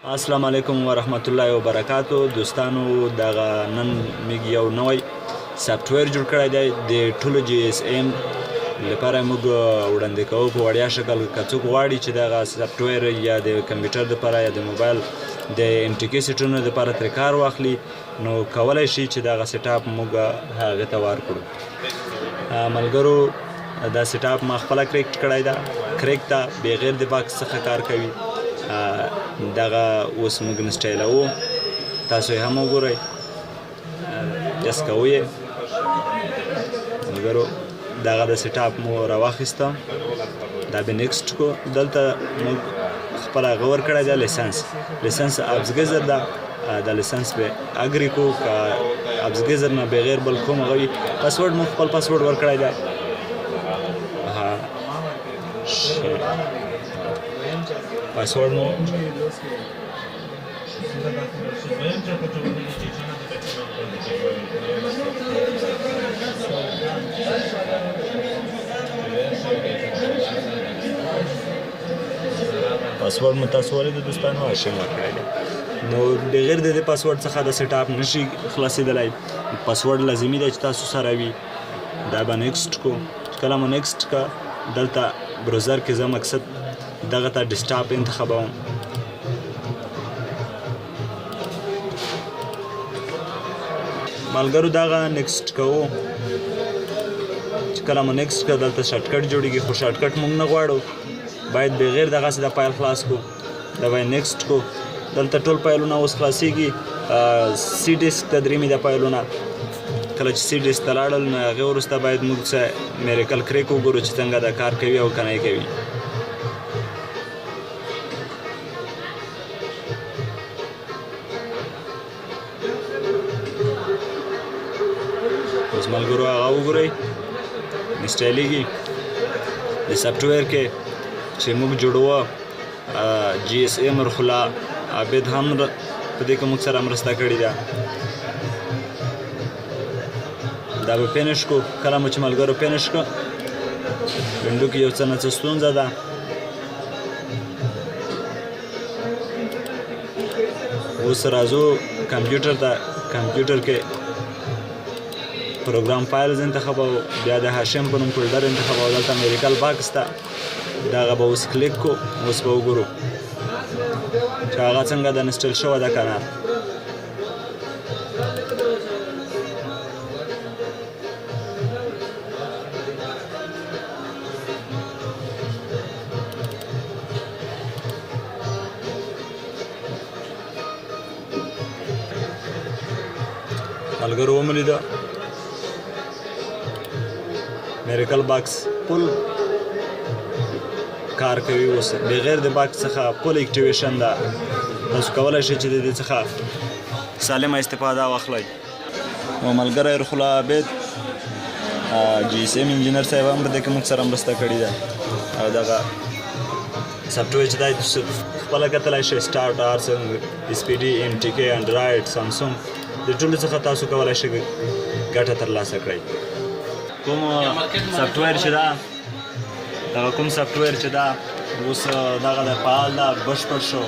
السلام علیکم ورحمت الله وبرکاتو دوستانو، دغه نن موږ یو نوی سافټویر جوړ کړی دی د ټولو جی اس ایم لپاره موږ وړاندې کوو په وړیا شکل. که څوک غواړي چې دغه سافټویر یا د کمپیوټر لپاره یا د موبایل د ام ټي کې سیټونو لپاره ترې کار واخلي، نو کولی شي چې دغه سیټاپ موږ هغه ته ورکړو. ملګرو، دا سیټاپ ما خپله کریکټ کړی ده، کریک ده، بغیر د باکس څخه کار کوي. دغه اوس موږ انسټالوو، تاسو یې هم وګورئ، یس کوو یې. ملګرو، دغه د سیټاپ مو راواخیسته، دا به نیکسټ کو. دلته موږ خپل هغه ورکړی دی، لیسنس ابزګزر ده، دا لیسنس به اګری کو که ابزګزر نه بغیر بل کوم هغه وي. پاسورډ موږ خپل پاسورډ ورکړی دی. ها، پاسورډ مو تاسو ولید دوستانو، هاشم ورکړی دی. نو بغیر د دې پاسورډ څخه د سیټاپ نشي خلاصېدلی. پاسورډ لازمي دی چې تاسو سره وي. دا به نیکسټ کو. کله مو نیکسټ کا، دلته بروزر کې زه مقصد دغه ته ډیسکټاپ انتخابوم. ملګرو، دغه نیکسټ کوو. چې کله مو نیکسټ کړ، دلته شارټکټ جوړیږي، خو شارټکټ مونږ نه غواړو، باید بغیر دغسې د فایل خلاص کو. دا باید نیکسټ کو. دلته ټول فایلونه اوس خلاصیږي. سی ډیسک ته درېمې د فایلونه، کله چې سی ډیسک ته لاړل، نو هغې وروسته باید موږ څه میریکل کریک وګورو چې څنګه دا کار کوي او که نه کوي. اوس ملګرو هغه وګورئ، انسټالیږي. د سافټویر کې چې موږ جوړوو، جی اس ایم رخلا عابد هم په دې کې موږ سره مرسته کړې ده. دا به فینش کو. کله مو چې ملګرو فینش کو، وینډو کې یو څه نه څه ستونزه ده. اوس راځو کمپیوټر ته. کمپیوټر کې پروګرام فایلز انتخابو، بیا د هاشم په نوم فولډر انتخابو. دلته میریکل باکس ته دغه به اوس کلیک کو. اوس به وګورو چې هغه څنګه د انسټال شوی ده که نه. ملګرو، ومو لیده، میریکل باکس فول کار کوي اوس، بغیر د باکس څخه فول اکټیویشن ده. تاسو کولی شئ چې د دې څخه سالمه استفاده واخلئ. نو ملګری روح الله عابد، جی اس ایم انجینر صاحب هم په دې کې موږ سره مرسته کړې ده. او دغه سافټویر چې دی، تاسو خپله کتلی شئ، سټارټ آر اس پی ډي، ایم ټي کې، انډراید، سامسونګ، د ټولو څخه تاسو کولی شئ ګټه ترلاسه کړئ. کوم سافټویر چې ده، دغه کوم سافټویر چې ده اوس دغه د فعال ده، بشپړ شو.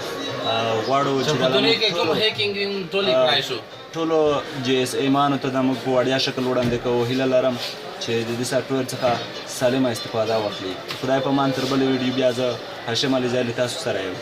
غواړو چې په دنیا کې کوم هیکینګ ټول کړای شو، ټولو جی اس ایمانو ته د موږ په وړیا شکل وړاندې کوو. هیله لرم چې د دې سافټویر څخه سالمه استفاده واخلي. خدای په مان، تر بلې ویډیو بیا زه هاشم علیزی له تاسو سره یم.